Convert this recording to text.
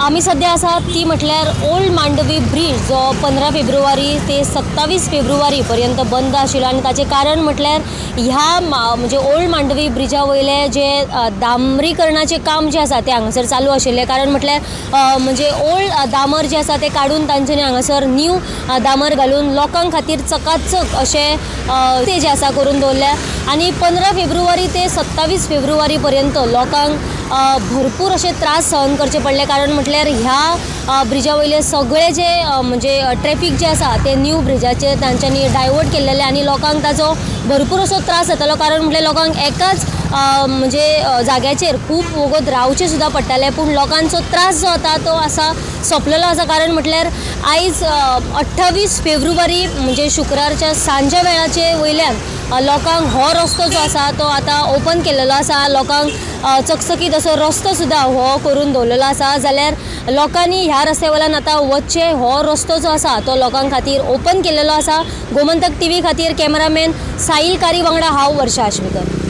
आमी सद्या आसात ती म्हटल्यार ओल्ड मांडवी ब्रीज जो 15 फेब्रुवारी ते 27 फेब्रुवारी पर्यंत बंद आशिल्लो आनी ताचें कारण म्हटल्यार ह्या म्हणजे ओल्ड मांडवी ब्रिजा वयले जे डांबरीकरणाचें काम जें आसा तें हांगासर चालू आशिल्लें. कारण म्हटल्यार म्हणजे ओल्ड डांबर जें आसा तें काडून तांच्यांनी हांगासर न्यू डांबर घालून लोकां खातीर चकाचक अशें ते जे आसा करून दवरल्या आनी 15 फेब्रुवारी ते 27 फेब्रुवारी पर्यंत लोकांक भरपूर अशे त्रास सहन करचे पडले. कारण म्हटल्यार ह्या ब्रिजा वयले सगळे जे म्हणजे ट्रॅफिक जे आसा ते न्यू ब्रिजाचेर तांच्यांनी डायवर्ट केल्लेले आनी लोकांक ताचो भरपूर असो त्रास जातालो. कारण म्हटल्यार लोकांक एकाच म्हणजे जाग्याचेर खूब वगत रावचें सुद्दां पडटालें, पूण लोकांचो त्रास जो आतां तो आसा सोंपलेलो आसा. कारण म्हटल्यार आयज 28 फेब्रुवारी म्हणजे शुक्रारच्या सांजे वेळाचे वयल्यान लोकांक हो रस्तो जो आसा तो आतां ओपन केल्लो आसा. लोकांक चकचकीत असो रस्तो सुद्दां हो करून दवरलेलो आसा. जाल्यार लोकांनी ह्या रस्त्या वयल्यान आतां वचचें, हो रस्तो जो आसा तो लोकां खातीर ओपन केल्लो आसा. गोमंतक टीव्ही खातीर कॅमेरामॅन साहिल कारी वांगडा हांव वर्षा आश्वेकर.